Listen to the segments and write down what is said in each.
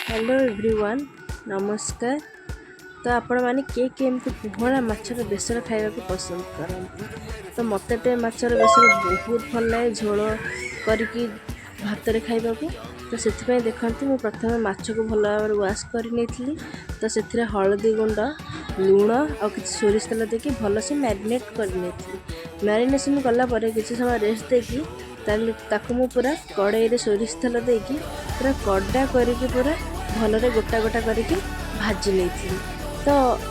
Hello everyone, ନମସ୍କାର। ତ ଆପଣମାନେ କିଏ କିଏ ଏମିତି ପୋହଳା ମାଛର ବେସର ଖାଇବାକୁ ପସନ୍ଦ କରନ୍ତି? ତ ମୋତେ ତ ଏ ମାଛର ବେସର ବହୁତ ଭଲ ଲାଗେ ଝୋଳ କରିକି ଭାତରେ ଖାଇବାକୁ। ତ ସେଥିପାଇଁ ଦେଖନ୍ତୁ, ମୁଁ ପ୍ରଥମେ ମାଛକୁ ଭଲ ଭାବରେ ୱାଶ୍ କରି ନେଇଥିଲି। ତ ସେଥିରେ ହଳଦୀ ଗୁଣ୍ଡ, ଲୁଣ ଆଉ କିଛି ସୋରିଷ ତେଲ ଦେଇକି ଭଲସେ ମ୍ୟାରିନେଟ୍ କରିନେଇଥିଲି। ମ୍ୟାରିନେସନ୍ କଲା ପରେ କିଛି ସମୟ ରେଷ୍ଟ ଦେଇକି ତାହେଲେ ତାକୁ ମୁଁ ପୁରା କଡ଼େଇରେ ସୋରିଷ ତେଲ ଦେଇକି ପୁରା କଡ଼ା କରିକି, ପୁରା ଭଲରେ ଗୋଟା ଗୋଟା କରିକି ଭାଜି ନେଇଥିଲି। ତ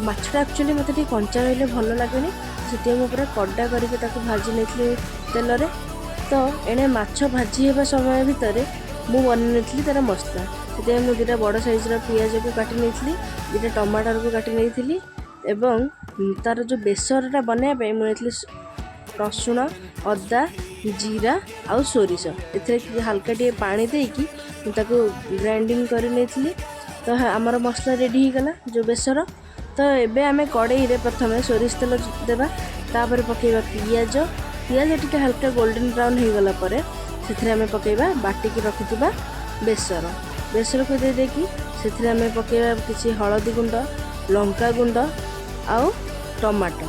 ମାଛଟା ଆକ୍ଚୁଆଲି ମୋତେ ଟିକେ କଞ୍ଚା ରହିଲେ ଭଲ ଲାଗେନି, ସେଥିପାଇଁ ମୁଁ ପୁରା କଡ଼ା କରିକି ତାକୁ ଭାଜି ନେଇଥିଲି ତେଲରେ। ତ ଏଣେ ମାଛ ଭାଜି ହେବା ସମୟ ଭିତରେ ମୁଁ ବନେଇ ନେଇଥିଲି ତା'ର ମସଲା। ସେଥିପାଇଁ ମୁଁ ଦୁଇଟା ବଡ଼ ସାଇଜ୍ର ପିଆଜକୁ କାଟି ନେଇଥିଲି, ଦୁଇଟା ଟମାଟରକୁ କାଟି ନେଇଥିଲି ଏବଂ ତା'ର ଯେଉଁ ବେସରଟା ବନେଇବା ପାଇଁ ମୁଁ ନେଇଥିଲି ରସୁଣ, ଅଦା, ଜିରା ଆଉ ସୋରିଷ। ଏଥିରେ ହାଲକା ଟିକେ ପାଣି ଦେଇକି ମୁଁ ତାକୁ ଗ୍ରାଇଣ୍ଡିଙ୍ଗ କରି ନେଇଥିଲି। ତ ଆମର ମସଲା ରେଡ଼ି ହେଇଗଲା, ଯେଉଁ ବେସର। ତ ଏବେ ଆମେ କଡ଼େଇରେ ପ୍ରଥମେ ସୋରିଷ ତେଲ ଦେବା, ତାପରେ ପକାଇବା ପିଆଜ। ପିଆଜ ଟିକେ ହାଲକା ଗୋଲ୍ଡେନ୍ ବ୍ରାଉନ୍ ହେଇଗଲା ପରେ ସେଥିରେ ଆମେ ପକାଇବା ବାଟିକି ରଖିଥିବା ବେସର। ବେସରକୁ ଦେଇ ଦେଇକି ସେଥିରେ ଆମେ ପକାଇବା କିଛି ହଳଦୀ ଗୁଣ୍ଡ, ଲଙ୍କା ଗୁଣ୍ଡ ଆଉ ଟମାଟୋ।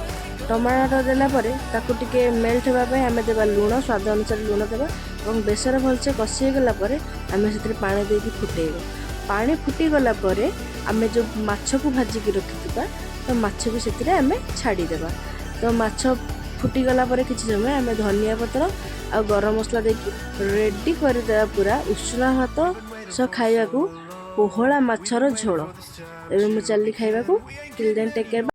ଟମାଟୋ ଦେଲା ପରେ ତାକୁ ଟିକେ ମେଲ୍ଟ ହେବା ପାଇଁ ଆମେ ଦେବା ଲୁଣ, ସ୍ୱାଦ ଅନୁସାରେ ଲୁଣ ଦେବା ଏବଂ ବେସର ଭଲସେ କଷି ହେଇଗଲା ପରେ ଆମେ ସେଥିରେ ପାଣି ଦେଇକି ଫୁଟେଇବା। ପାଣି ଫୁଟିଗଲା ପରେ ଆମେ ଯେଉଁ ମାଛକୁ ଭାଜିକି ରଖିଥିବା, ତ ମାଛକୁ ସେଥିରେ ଆମେ ଛାଡ଼ିଦେବା। ତ ମାଛ ଫୁଟିଗଲା ପରେ କିଛି ସମୟ ଆମେ ଧନିଆ ପତ୍ର ଆଉ ଗରମ ମସଲା ଦେଇକି ରେଡ଼ି କରିଦେବା ପୁରା ଉଷୁନା ଭାତ ସହ ଖାଇବାକୁ ପୋହଳା ମାଛର ଝୋଳ। ଏବେ ମୁଁ ଚାଲିଲି ଖାଇବାକୁ। Till then, take care.